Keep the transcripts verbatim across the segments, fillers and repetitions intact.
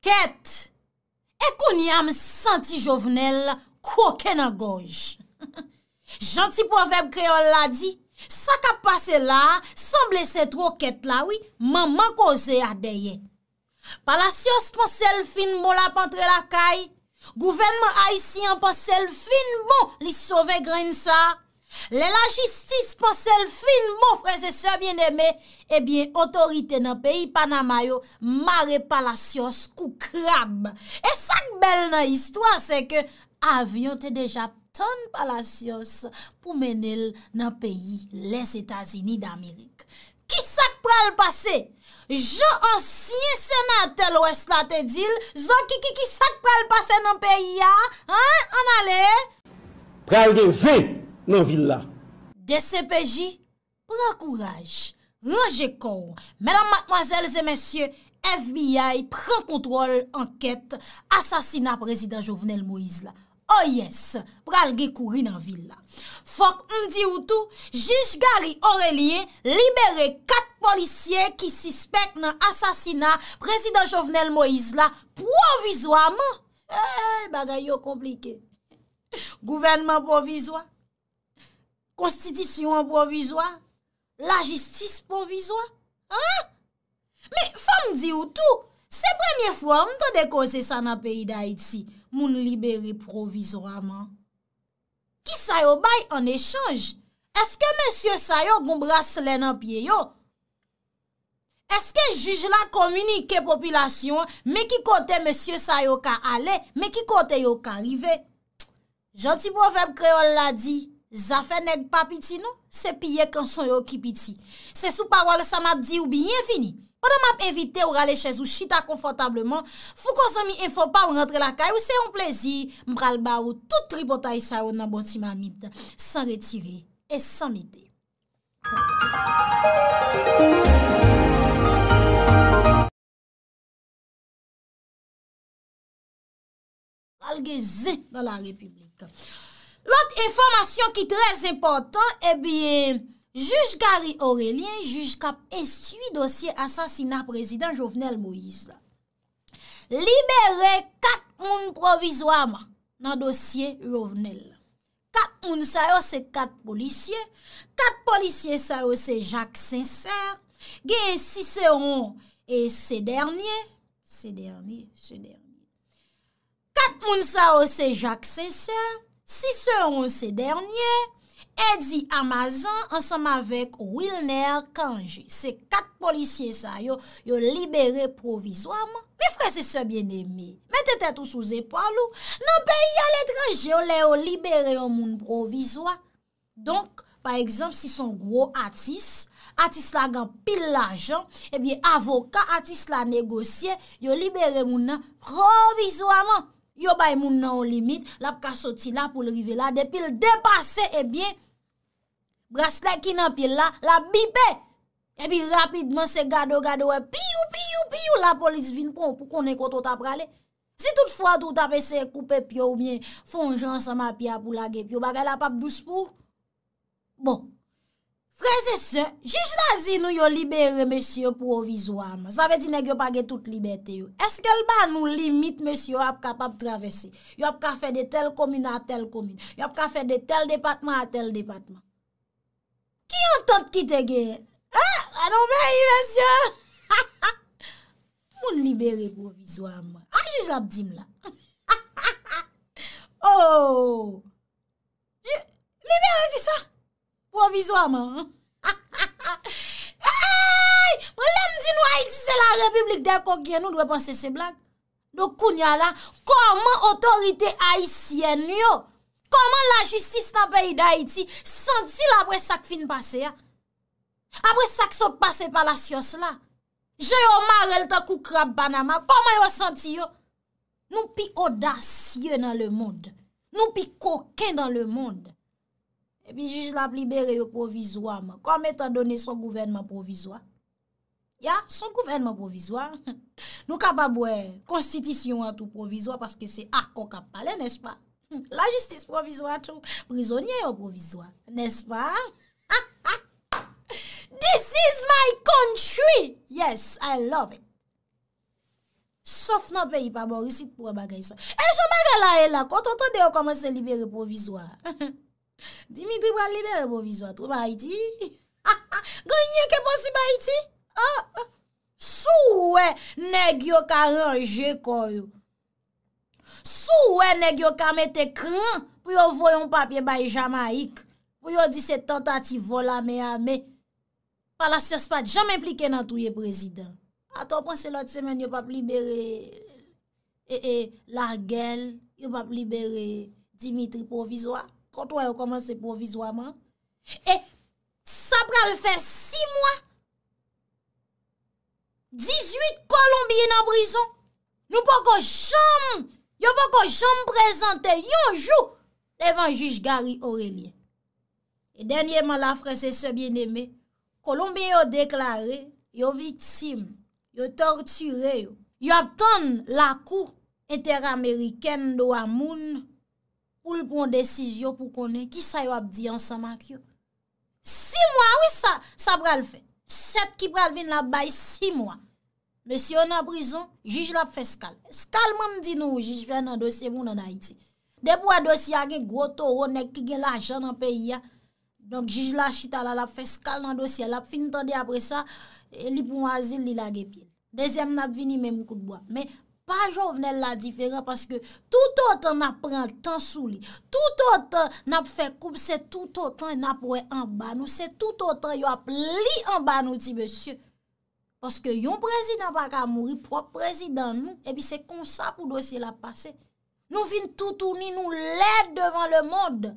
Kèt! E kounye a m santi Jovenel kwoke nan gòj. Jan ti pwovèb kreyòl la di, sa k ap pase la a sanble se twokèt la wi, manman koze a dèyè. Palacios panse l fin bon l ap antre lakay. Gouvènman ayisyen an panse l fin bon, li sove grenn sa. Lè lajistis panse l fin bon, frè e sè byeneme, ebyen, otorite nan peyi Panama yo mare Palacios kou krab. E sa k bèl nan istwa, se ke avyon te deja tann Palacios pou mennen l nan peyi Lèzetazini Damerik. Kisa k pral pase? Jan ansyen senatè Lwès la te di l, Zokiki, kisa k pral pase nan peyi a? An? Ann ale! Pral gen zen nan vil la. D C P J, pran kouraj, ranje kò w. Medam, madmwazèl e mesye, F B I pran kontwòl ankèt asasina prezidan Jovenel Moïse la. Oh yes, pral gen kouri nan vil la. Fòk m di w tou, jij Gary Orélien libere kat polisye ki sispèk nan asasina prezidan Jovenel Moïse la pwovizwaman. Ey, bagay yo konplike. Gouvènman pwovizwa, konstitisyon an pwovizwa, lajistis pwovizwa. An? Men, fò m di w tou, se premye fwa m tande koze sa nan peyi Dayiti, moun libere pwovizwaman. Kisa yo bay an echanj? Èske mesye sa yo gon braslè nan pye yo? Èske jij la kominike popilasyon an, men ki kote mesye sa yo ka ale, men ki kote yo ka rive? Jan ti pwovèb kreyòl la di, zafè nèg pa piti non, se piye kanson yo ki piti. Se sou pawòl sa m ap di w byenvini. Pandan m ap envite w rale chèz ou chita konfòtableman, Fouko zanmi enfo pa w rantre lakay ou, se yon plezi, m pral ba ou tout tripotay sa yo nan bon ti mamit, san retire e san mete. Pral gen zen nan la repiblik. Lòt enfòmasyon ki trè enpòtan, ebyen, jij Gary Orélien, jij k ap enstwi dosye asasina prezidan Jovenel Moïse la, libere kat moun pwovizwaman nan dosye Jovenel la. Kat moun sa yo se kat polisye. Kat polisye sa yo se Jacques Sincère, genyen Ciceron e Cedernye, Cedernye, Cedernye. Kat moun sa yo se Jacques Sincère, Ciceron Cedernye, Eddy Amazan ansanm avèk Wilner Cangé. Se kat polisye sa yo, yo libere pwovizwaman. Men frè e sè byeneme, mete tèt ou sou zepòl ou. Nan peyi aletranje yo, lè yo libere yon moun pwovizwa, donk, pa egzanp, si se yon gwo atis, atis la gen anpil lajan, ebyen, avoka atis la negosye, yo libere moun nan pwovizwaman. Yo bay moun nan yon limit, l ap ka soti la pou l rive la. Depi l depase, ebyen, braslè ki nan pye l la, l ap bipe. Epi rapidman, se gade w gade w wè, piyou, piyou, piyou, lapolis vin pran w pou konnen kote w ta prale. Si tout fwa tou w t ap eseye koupe pye w oubyen fè yon jan ansanm a pye a pou lage pye w, bagay la p ap dous pou ou. Bon, frè e sè, jij la di nou yo libere mesye yo pwovizwaman. Sa vle di nèg yo pa gen tout libète yo. Èske l ba nou limit mesye yo ap kapab travèse? Yo ap ka fè de tèl komin a tèl komin. Yo ap ka fè de tèl depatman a tèl depatman. Ki antant ki te genyen? Ah, a nou peyi, mesye! Moun libere pwovizwaman. A jij la ap di m la. Oh! Libere kisa? Pwovizwaman. Ey! Mwen lè m di nou Ayiti se la repiblik dè kokyen, nou dwe panse se blag. Donk kounye a la, kòman otorite ayisyèn yo, kòman lajistis nan peyi Dayiti santi l apre sa k fin pase a? Apre sa k sot pase Palacios la? Jan yo mare l tankou krab Panama, kòman yo santi yo? Nou pi odasye nan lemonn. Nou pi koken nan lemonn. Epi jij la ap libere yo pwovizwaman. Kòm etandone se yon gouvènman pwovizwa. Ya, se yon gouvènman pwovizwa. Nou kapab wè konstitisyon an tou pwovizwa paske se akò k ap pale, nèspa? Lajistis pwovizwa tou, prizonye yo pwovizwa, nèspa? This is my country. Yes, I love it. Sòf nan peyi pa bò isit pou wè bagay sa. E jan bagay la ye la, kote w tande yo kòmanse libere pwovizwa? Dimitri pral libere pwovizwa tou, ba Ayiti. Gen anyen ki posib Ayiti? Ah, ah. Si w wè nèg yo ka ranje kò yo, si w wè nèg yo ka mete kran pou yo voye yon papye bay Jamayik, pou yo di se tantativ vòl ame ame, Palacios pa t janm enplike nan touye prezidan. Atò w panse lòt semèn yo p ap libere e, e, Lagèl, yo p ap libere Dimitri pwovizwa? Kote w wè yo kòmanse pwovizwaman? E sa pral fè sis mwa, dizuit Kolonbyen nan prizon. Nou poko janm, yo poko janm prezante yon jou devan jij Gary Orelien. E dènyèman la, frè e sè byeneme, Kolonbyen yo deklare yo viktim, yo tòtire yo. Y ap tann Lakou Entèamerikèn Dwa Moun pou l pran yon desizyon pou konnen kisa yo ap di ansanm ak yo. Sis mwa, wi, sa, sa pral fè. Sèt ki pral vin la ap bay sis mwa. Mesye yo nan prizon, jij la ap fè eskal. Eskal, mwen m di nou, jij Fernando, se moun ann Ayiti. Depi w wè dosye a gen gwo towo, nèg ki gen lajan nan peyi a, donk, jij la chita la, l ap fè eskal nan dosye a, l ap fin tande apre sa, e li pran azil, li lage pye l. Dezyèm nan ap vini menm kout bwa. Men pa Jovenel la diferan paske toutotan n ap pran tan sou li, toutotan n ap fè koub, se toutotan n ap wè anba nou, se toutotan y ap li anba nou, ti mesye. Paske yon prezidan pa ka mouri, pwòp prezidan nou, epi se konsa pou dosye l ap pase. Nou vin toutouni, nou lèd devan lemond.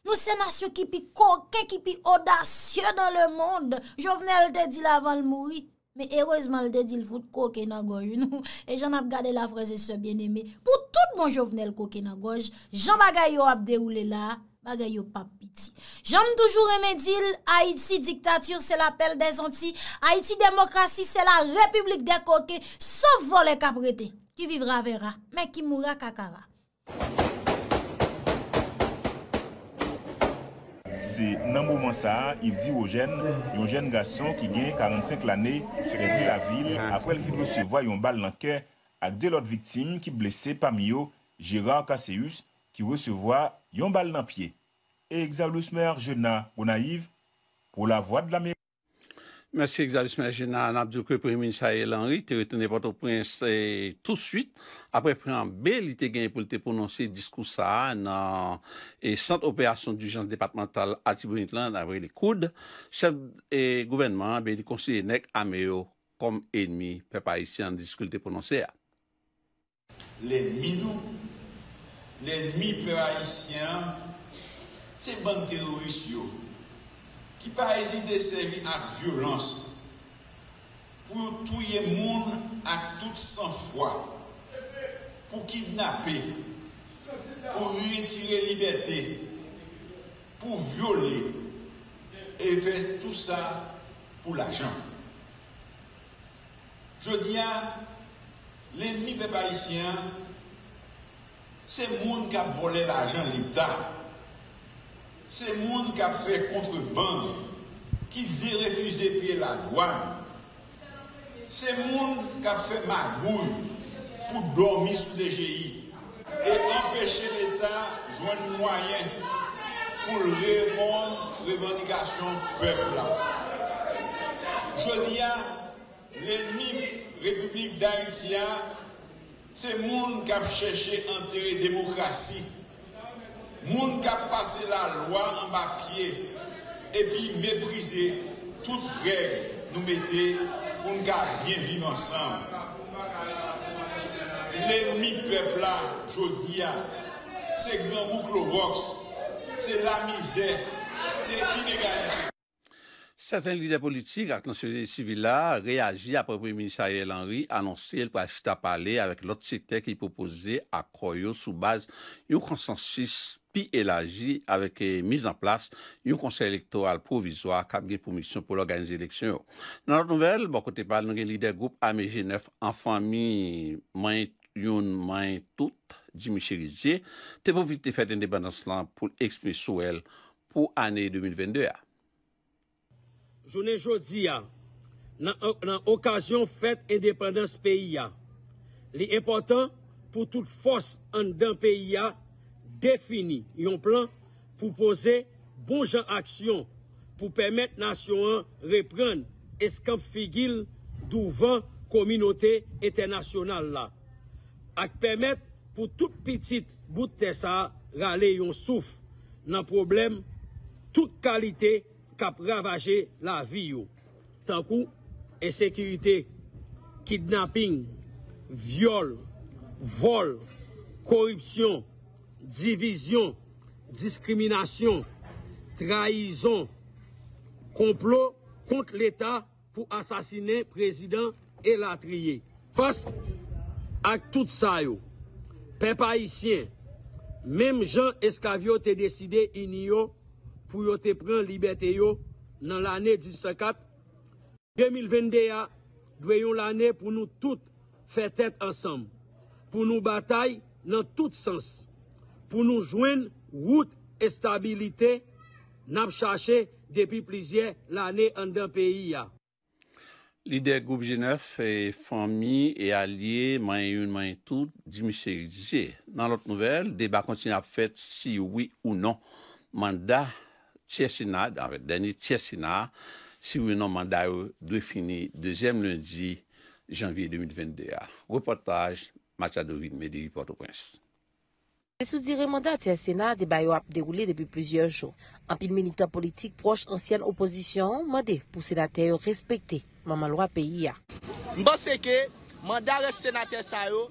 Nou se nasyon ki pi koken, ki pi odasye dans le monde. Jovenel te di l avan l mouri. Men erezman, l te di l fout koken nan gòj nou. E jan n ap gade la, frè e sè byeneme, pou tout bon Jovenel koken nan gòj, jan bagay yo ap dewoule la a, bagay yo p ap piti. Jan m toujou renmen di l, Ayiti, dictature, c'est la perle des Antilles. Ayiti, démocratie, c'est la république des coquins. Sòf vòlè k ap rete, qui vivra verra, mais qui mourra kakara. Se nan moman sa a, Yves Dirogène, yon jèn gason ki gen karannsenk lane, pèdi lavi l apre l fin resevwa yon bal nan kè ak de lòt viktim ki blese, pami yo Gérard Casséus, ki resevwa yon bal nan pye. Exalusmer Jena, Gonayiv, pou Lavwadlamerik. Mèsi Exalusmer Jena. N ap di w ke Premye Minis Ariel Henry te retounen Pòtoprens touswit apre pran be li te genyen pou l te pwononse diskou sa a nan sant operasyon dijans depatmantal Atibonit lan, dapre li koud. Chèf gouvènman an, ben, li konsidere nèg ame yo kòm enmi pèp ayisyen an nan diskou li te pwononse a. Lènmi nou, lènmi pèp ayisyen an, se bann teworis yo ki pa ezite sèvi ak vyolans pou touye moun ak tout sanfwa, pou kidnape, pou retire libète, pou vyole e fè tou sa pou lajan. Jodi a, lènmi pèp ayisyen an, se moun k ap vòlè lajan Leta, se moun k ap fè kontrebann, ki derefize peye ladwàn, se moun k ap fè magouy pou dòmi sou D G I e anpeche Leta jwenn mwayen pou l reponn revandikasyon pèp la. Jodi a, lènmi Repiblik Dayiti a, se moun k ap chèche antere demokrasi, moun k ap pase lalwa anba pye epi meprize tout règ nou mete pou n ka byen viv ansanm. Lènmi pèp la jodi a, se grangou klowòks, se lamizè, se inegalite. Sèten lidè politik ak nan sosyete sivil la reyaji apre Premye Minis Ariel Henry anonse l pral chita pale avèk lòt sektè ki pwopoze akò yo sou baz yon konsansis pi elaji avèk mizanplas yon konsèy elektoral pwovizwa k ap gen pou misyon pou l òganize eleksyon yo. Nan lòt nouvèl, bò kote pa l, nou gen lidè gwoup ame G nèf an fanmi manyen youn manyen tout, Jimmy Chérizier, te pwofite fèt endepandans lan pou l eksprime souwè l pou ane de mil vennde a. Jounen jodi a, nan, nan okazyon fèt endepandans peyi a, Li enpòtan pou tout fòs anndan peyi a defini yon plan pou poze bon jan aksyon pou pèmèt nasyon an reprann eskanp figi l douvan kominote entènasyonal la, ak pèmèt pou tout pitit bout tè sa a rale yon souf nan pwoblèm tout kalite k ap ravaje lavi yo, tankou ensekirite, kidnaping, vyòl, vòl, koripsyon, divizyon, diskriminasyon, trayizon, konplo kont Leta pou asasinen prezidan, elatriye. Fas ak tout sa yo, pèp ayisyen, menm jan esklav yo te deside ini yo pou yo te pran libète yo nan lane diz san kat, de mil venn de a dwe yon lane pou nou tout fè tèt ansanm, pou nou batay nan tout sans, pou nou jwenn wout estabilite n ap chache depi plizyè lane anndan peyi a. Lidè gwoup G nèf, e, fanmi e alye, manyen youn, manyen tout, di misye egzije. Nan lòt nouvèl, deba kontinye ap fèt si wi ou non manda tyè Sena, anfèt, dènye tyè Sena, si wi ou non manda yo dwe fini dezyèm lendi janvye de mil venn de a. Repòtaj Machado Vilmé depi Pòtoprens. Se sou dire manda tyè Sena a deba yo ap dewoule depi plizyè jou. Anpil militan politik pwòch ansyèn opozisyon an mande pou senatè yo respekte manman lwa peyi a. M panse ke manda rès senatè sa yo,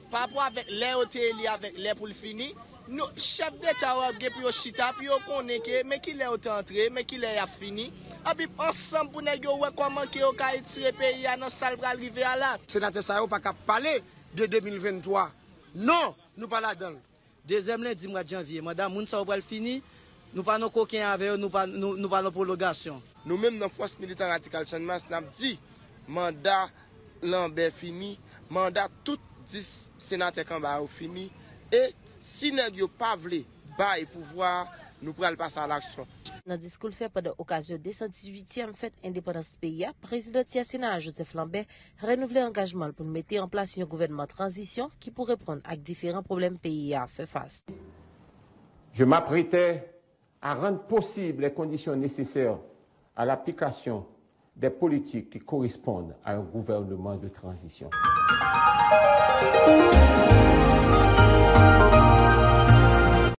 pa rapò avèk lè yo te eli avèk lè pou l fini, nou, chèf deta yo ap gen pou yo chita, pou yo konnen ke men kilè yo te antre, men kilè y ap fini. Epi ansanm pou nèg yo wè kòman ke yo ka etire peyi a nan sa l pral rive a la. Senatè sa yo pa ka pale de de mil venn twa. Non, nou pa ladan l. Dezyèm lendi mwa janvye, manda moun sa yo pral fini, nou pa nan koken avè yo, nou pa, nou, nou pa nan pwologasyon. Nou menm nan Fòs Militan Radikal Channmas, n ap di manda Lanbè fini, manda tout dis senatè k anba yo fini, e si nèg yo pa vle bay pouvwa a, nou pral pase a laksyon. Nan diskou l fè pandan okazyon de san dizuityèm fèt endepandans peyi a, prezidan tyè Sena a, Joseph Lambert, renouvle angajman l pou l mete an plas yon gouvènman tranzisyon ki pou reponn ak diferan pwoblèm peyi a ap fè fas. Je m'apprêtais à rendre possibles les conditions nécessaires à l'application des politiques qui correspondent à un gouvernement de transition.